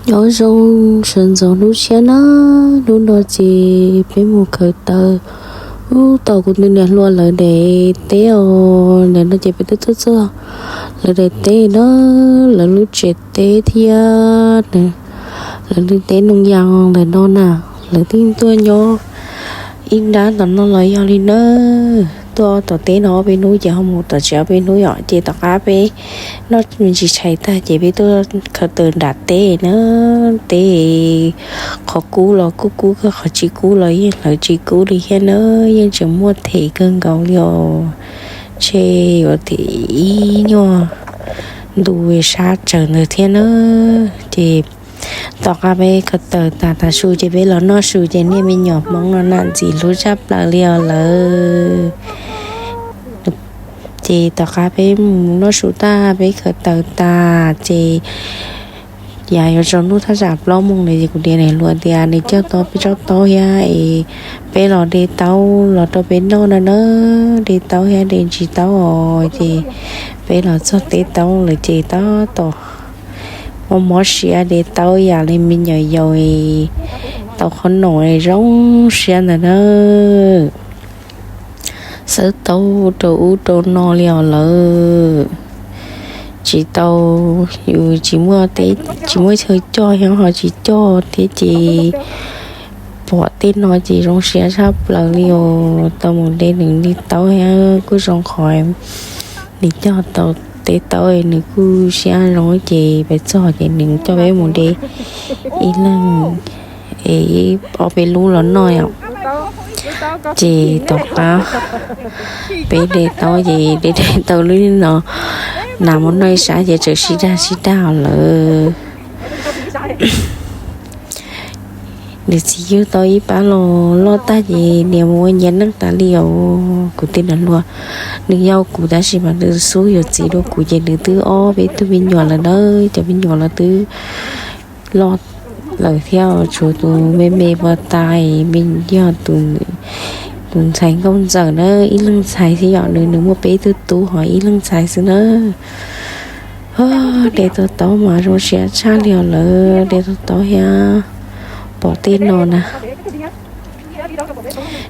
Nyob zoo sawv ntxov hnub tshiab na, hnub no ces peb mus khaws taws ub tom kuv tus niam hluas lawv daim teb os. Ntawm no ces peb twb tuaj txog lawv daim teb na, lawv lub tsev teb thiab lawv lub teb noo yas ntawm no na. Lawv twb tuaj nyob ib nrab tom no los yog li na. Tuaj tom teb no ob peb hnub ces ho mus tom tsev ob peb hnub yom, ces tom qab peb noj me ntsis tshais tag ces peb tuaj khaws taws nram teb na. Teb qhov kub los kuj kub kawg, qhov tsis kub los yeej hlawv tsis kub li thiab na, yeej tseem muaj them kawg nkaus li os. Ntshe yuav tim ib nyuag ntu sab tsawv ntawd thiab na. Ces tom qab peb khaws taws tas tas su ces peb los noj su ces niag me nyuam Hmoob no na ntxim hlub tshaj plaws li os lawv. Ces tom qab peb mus noj su tag peb khaws taws tas ces yav yuav tsaus ntuj thaj tsam plaub moos lawm ces kuv niam hluas tias nws coj tau peb tsob taub thiab es peb los de taub los rau peb noj no na. De taub thiab de ntsis taub os ces peb los txog teb taub lawm ces tab tom mob mob siab de taub yam li me nyuam yaus tau qhov nom zoo siab ntawd na. Xawb taub rau ub rau no li os lawv. Tsis tau, yus tsis muaj teb, tsis muaj chaw coj thiab ho tsis coj thiab ces pom tej no ces zoo siab tshaj plaws li os. Tau mus de nws li taub thiab kuj zoo qhov nws coj tau tej taub nws kuj siab zoo ces peb txog ces nws coj peb mus de ib leeg es ob peb lub los noj yom. Ces tom qab peb de taub ces de de tau lub no, nas mus noj ib sab ces tseem sib dag sib dag lawm. Nws txiv yug tau ib pab los loj tag ces niam mus ua nyias neej tas li os. Kuv tej niam hluas, nws yau kuv tab sis mas nws xub yuav txiv dua kuv ces nws twb ob peb tug me nyuam lawm na. Cov me nyuam los twb loj lawm thiab, tshuav tus me me pos tais me yog tus ntxhais nkauj ntxawm na, ib leeg ntxhais xwb yom, nws nws muaj peb tug tub ho ib leeg ntxhais xwb na. De tau taub mas zoo siab tshaj li os lawv, de tau taub thiab pom tej no na.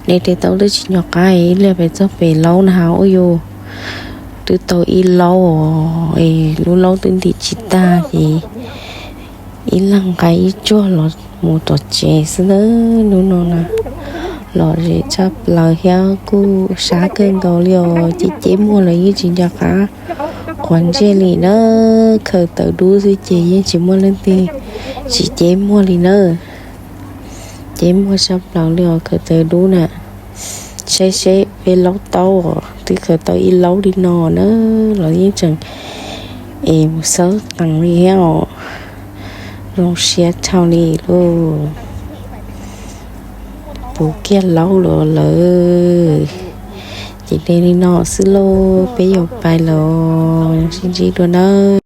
De de taub twb tsis nco qab ib pliag pem txog pem laub na has ua yus twb tau ib laub os, lub laub twb ntim tsis tag ces ib leeg nqa ib tsuag los mus tom tsev xwb na. Hnub no na lom zem tshaj plaws thiab kuj sab kawg nkaus li os. Ces ceb muag los yeej tsis nco qab quav ntsej li na, khaws taws dub xwb ces yeej tsis muaj leej twg, tsis ceb muag li na. Ceb muag tshaj plaws li os khaws taws dub na. Saib seb peb laub taub os twb khaws tau ib laub li no na los yeej tseem es mus xawb qees li thiab os. Zoo siab tshaj li lauj. Puv kiag laub los lawm. Ces de li no xwb lauj, peb yuav pais los sib ntsib dua na.